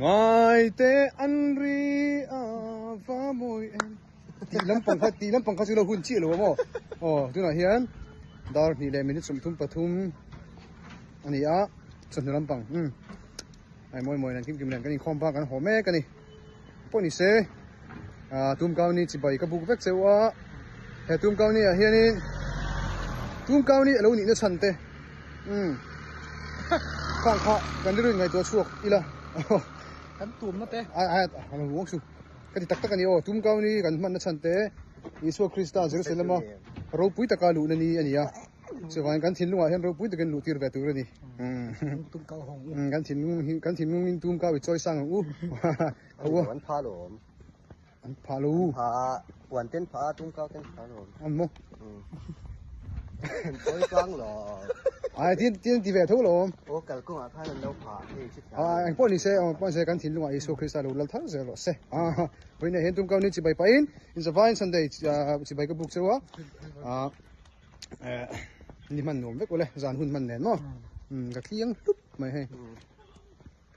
Ngaite an ri a va mawi em. Tih lampang kha tih lampang kha chu lo hun chiah lo a maw? Aw tunah hian dar hnih leh minute 33 a ni a, chawhnu lampang umm ai mawi mawi nen kim kim nen kan inkhawm phak kan haw mek a ni. Pawh ni se ah tumkau ni chibai ka buk vek cheu a, he tumkau ni ah hianin tumkau ni a lo nihna chhan te umm khang kha kan rilru in ngaihtuah chhuak ila Kan tumna te. Ai ai a lo ruang chu. Ka ti tak tak a ni aw, tumkau ni kan hmanna chhan te Isua Krista Jerusalem a ropui taka luhna ni a ni a. Chuvangin kan thinlungah hian ropui takin luh tir ve tur a ni. Kan thinlung hi kan thinlungin tumkau i chawi sang ang u. An pha lo awm. An pha lo u. Pha puan ten pha tumkau ten pha lo awm. An maw? An chawi sang lo. Ai tin tin ti ve tho lo awm. Aw kalkawngah khan an lo pha hei chi thiam. Ai engpawh ni se engpawh ni se kan thinlungah Isua Krista lo lal thar zel rawh se. Vawiinah hian tumkau ni chibai pahin inzavain Sunday chibai ka buk cheu a. Ni hman nuam vek ule zan hun hman nen maw ka tliang hlup mai hei.